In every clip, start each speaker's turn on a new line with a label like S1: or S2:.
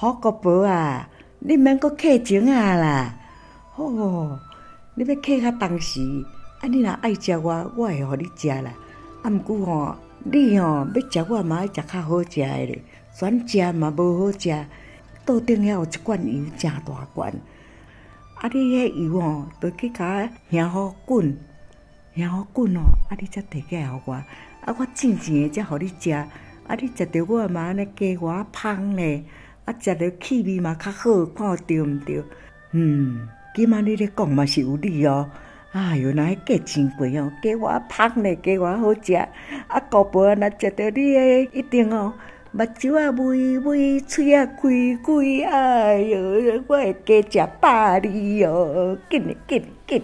S1: 虎姑婆啊，你毋免閣客情啊啦！吼，你欲客較當時，啊，你若愛食我，我會予你食啦。啊，毋過吼，你吼欲食我嘛愛食較好食的咧，全食嘛無好食。桌頂遐有一罐油，誠大罐。啊，你彼油吼，著去共兄予滾，兄予滾吼，啊，你才提起來予我。啊，我煎煎的才予你食。啊，你食著我嘛按呢加偌芳咧，啊，食著氣味嘛較好，看對毋對？嗯，金仔你咧講嘛是有理哦。哎喲，若彼價錢貴哦，加偌芳咧，加偌好食。啊，姑婆若食著你的，一定哦，目睭仔微微，喙仔開開，哎喲，我會加食百二哦，緊咧緊緊。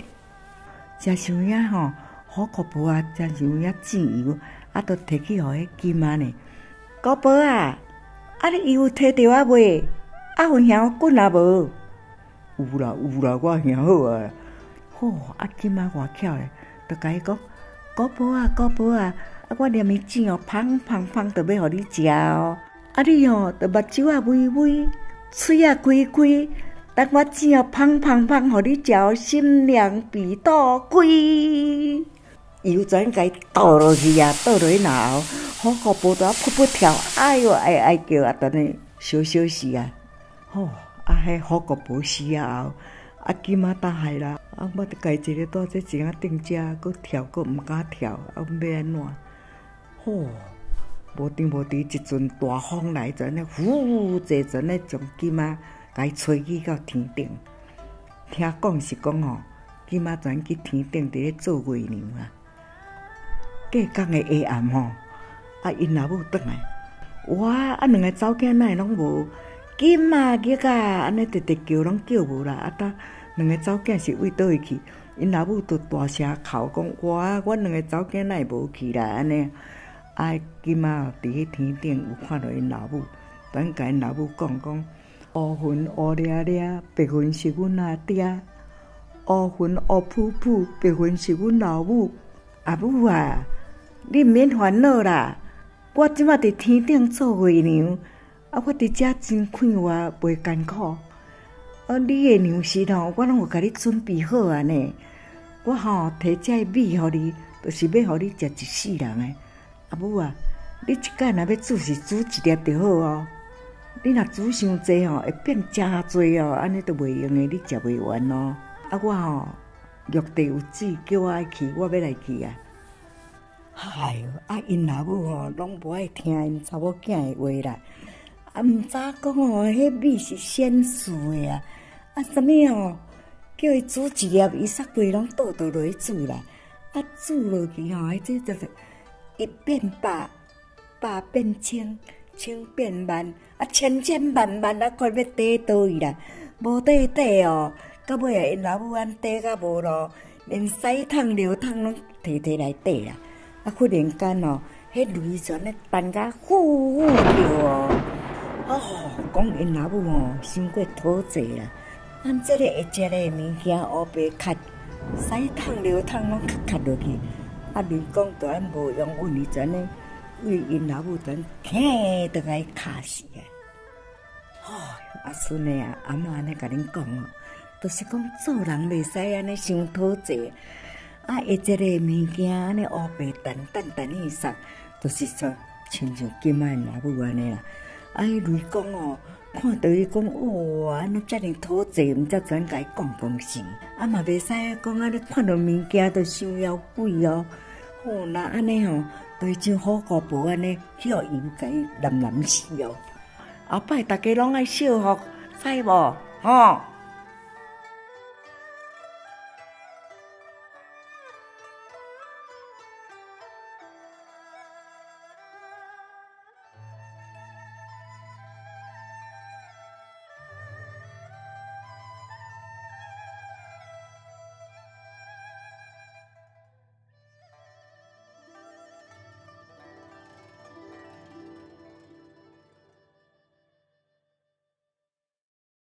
S1: 誠想影吼，虎姑婆啊，誠想影煎油，啊，都提去予彼金仔呢。姑婆啊，啊你油提著啊未？啊有兄滾啊無？有啦有啦，我兄好啊。吼，啊金仔偌巧咧，就共伊講，姑婆啊姑婆啊，啊我連伊煎哦，芳芳芳，就欲予你食哦。啊你吼，就目睭仔微微，喙仔開開，等我煎哦，芳芳芳，予你食哦，心涼鼻肚開。油全共伊倒落去啊，倒落去然後，虎姑婆都噗噗跳，哎喲哀哀叫啊，等呢小小死啊。吼，啊彼虎姑婆死了後，啊金仔大害啦，啊我著家己一个蹛這井仔頂遮，閣跳閣毋敢跳，啊欲按怎？吼，無定無佇一陣大風來，就按呢呼，坐船咧將金仔共伊吹去到天頂。聽講是講吼，金仔全去天頂佇咧做月娘啊。隔工的下暗吼，啊𪜶老母轉來，哇！啊兩个查某囝哪會攏無？金啊玉啊，按呢直直叫攏叫無啦。啊，呾兩个查某囝是為佗位去？𪜶老母就大聲哭講：哇！阮兩个查某囝哪會無去啦？按呢，啊金仔佇彼天頂有看著𪜶老母，等共𪜶老母講講：烏雲烏掠掠，白雲是阮阿爹；烏雲烏浡浡，白雲是阮老母。阿母啊！你毋免煩惱啦，我這馬佇天頂做月娘，啊，我佇遮真快活，袂艱苦。啊，你的糧食吼，我攏有共你準備好啊呢。我吼提這個米予你，就是欲予你食一世人的。阿母啊，你一擺若欲煮是煮一粒就好哦。你若煮傷濟吼，會變誠濟哦，按呢就袂用的，你食袂完哦。啊，我吼玉帝有旨叫我愛去，我欲來去啊。哎喲，啊𪜶老母吼，攏無愛聽𪜶查某囝的話啦。啊，毋知講吼，彼米是仙賜的啊！啊，啥物吼，叫伊煮一粒，伊煞規攏倒倒落去煮啦。啊，煮落去吼，彼這就是一變百，百變千，千變萬，啊，千千萬萬啊，看欲綴佗位啦，無綴綴哦。到尾啊，𪜶老母按綴甲無路，連屎桶尿桶攏提提來綴啦。啊！忽然間哦，彼雷全咧彈甲呼呼叫哦，哦，講𪜶老母吼，傷過討濟啦。按這個會食的物件烏白崁，屎桶尿桶攏崁崁落去。啊，雷公就按無用運伊就按呢，為𪜶老母就按嘿，就共伊敲死啊！吼，啊孫的啊，阿嬤按呢共恁講哦，就是講做人袂使按呢傷討濟。啊，會食的物件按呢烏白彈彈彈去殺，就是說親像金仔𪜶老母按呢啦。啊，彼雷公哦，看著伊講哇，按呢遮爾討濟，毋才全共伊講講死。啊嘛袂使講按呢看著物件就傷枵鬼哦。吼，若按呢吼，就會像虎姑婆按呢去予油共伊淋淋死哦。後擺逐家攏愛惜福，知無？吼。